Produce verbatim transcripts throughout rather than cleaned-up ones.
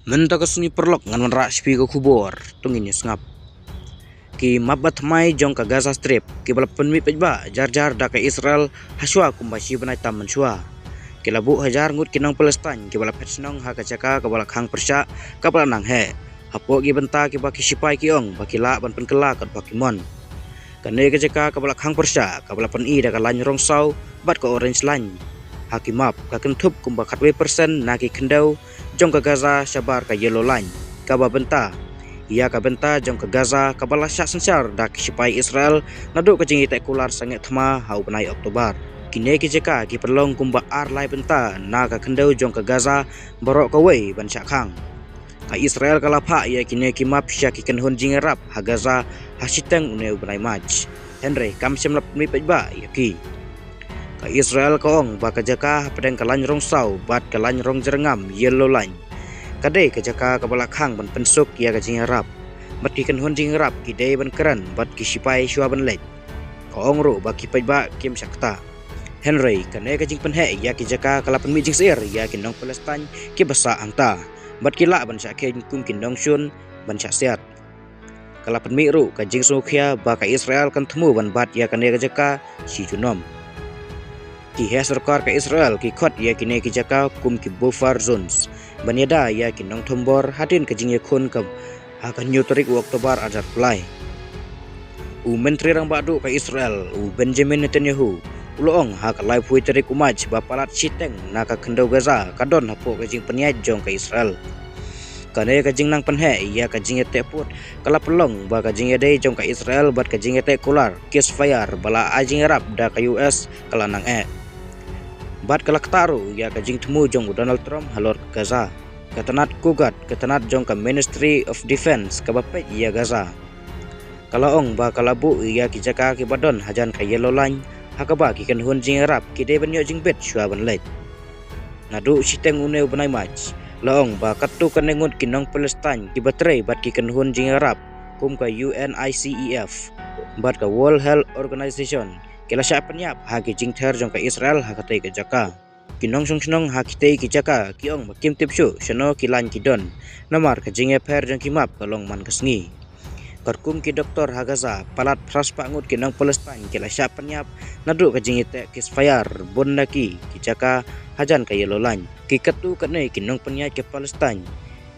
Mynta ka sngi paralok ngan wanrah sha phi ka khubor, to ngin ïa sngap. Ki map ba thymmai jong ka Gaza Strip kiba la pynmih paidbah jar jar da ka Israel hashwa kumba shi bnai tam mynshuwa. Ki la buh hajar ngut ki nong Palestine kiba la phet shnong ha ka jaka kaba la khang pyrshah kaba la nang heh. Hapoh ki bynta kiba ki shipai ki ong ba ki lah ban pynkylla katba ki mon. Kane ka jaka kaba la khang pyrshah kaba la pyni da ka lain rong saw bad ka orange line ha ki map ka kynthup kumba khatwei percent na ki khyndew jong ka Gaza shabar ka yellow line kaba bynta ïa ka bynta jong ka Gaza kaba la shah synshar da ki shipai Israel naduh ka jingïateh kular sangeh thma ha u bnai Oktober. Kine ki jaka ki pynlong kumba ar lai bynta na ka khyndew jong ka Gaza baroh kawei ban shah khang. Ka Israel ka la phah ïa kine ki map sha ki kynhun jingïarap ha Gaza ha shiteng une u bnai March. Hynrei kam shym la pynmih paidbah ïa ki. Ka Israel ka ong ba ka jaka hapdeng ka lain rong saw bad ka lain rong jyrngam yellow line ka dei ka jaka kaba la khang ban pynsuk ïa ka jingïarap. Bad ki kynhun jingïarap ki dei ban kren bad ki shipai shwa ban leit. Ka ong ruh ba ki paidbah kim shah ktah. Hynrei kane ka jingpynheh ïa ki jaka ka la pynmih jingsyier ïa ki nong Palestine kiba sah hangta bad ki lah ban shah kheiñ kum ki nongshun ban shah siat. Ka la pynmih ruh ka jingsngewkhia ba ka Israel kan thmu ban bat ïa kane ka jaka shi junom. Ki heh sorkar ka Israel ki khot ïa kine ki jaka kum ki buffer zones ban ïada ïa ki nongthombor hadien ka jingïakhun ka ha ka hynñiew tarik u Oktober arhajar arphew lai. U Myntri Rangbah Duh ka Israel u Benjamin Netanyahu u la ong ha ka laiphew tarik u March ba palat shiteng na ka khyndew Gaza ka don hapoh ka jingpynïaid jong ka Israel. Kane ka jingnang pynheh ïa ka jingïateh pud ka la pynlong ba ka jingïadei jong ka Israel bad ka jingïateh kular ceasefire ba la ai jingïarap da ka U S ka la nang eh. Bad ka la ktah ruh ïa ka jingthmu jong u Donald Trump halor ka Gaza. Ka tnat COGAT, ka tnat jong ka Ministry of Defence kaba peit ïa Gaza, ka la ong ba ka la buh ïa ki jaka kiba don hajan ka yellow line ha kaba ki kynhun jingïarap ki dei ban ïoh jingbit shwa ban leit. Naduh shiteng une u bnai March la ong ba katto katne ngut ki nong Palestine kiba trei bad ki kynhun jingïarap kum ka U N I C E F bad ka World Health Organization ki la shah pynïap ha ki jingther jong ka Israel ha katei ka jaka. Ki nongshong shnong ha kitei ki jaka ki ong ba kim tip shuh shano ki lain ki don namar ka jingïapher jong ki map ka long man ka sngi. Katkum ki doktor ha Gaza, palat phra spah ngut ki nong Palestine ki la shah pynïap naduh ka jingïateh ceasefire bun na ki ki jaka hajan ka yellow line. Ki katto katne ki nongpynïaid ka Palestine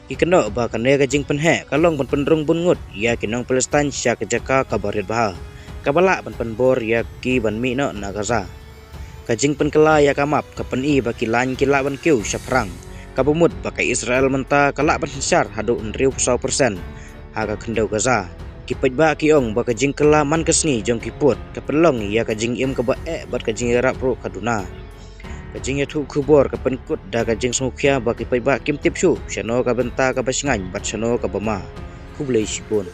ki kynnoh ba kane ka jingpynheh ka long ban pynrung bun ngut ïa ki nong Palestine sha ka jaka kaba rit bha, kaba lah ban pynbor ïa ki ban mih noh na Gaza. Ka jingpynkylla ïa ka map ka pyni ba ki lain ki lah ban kiew shaphrang, kaba mut ba ka Israel mynta ka lah ban synshar haduh hynriewphew saw percent ha ka khyndew Gaza. Ki paidbah ki ong ba ka jingkylla man ka sngi jong ki pud ka pynlong ïa ka jingim kaba eh bad ka jingïarap ruh ka duna. Ka jingïathuh khubor ka pynkut da ka jingsngewkhia ba ki paidbah kim tip shuh shano ka bynta kaba shngaiñ bad shano kaba ma. Khublei shibun.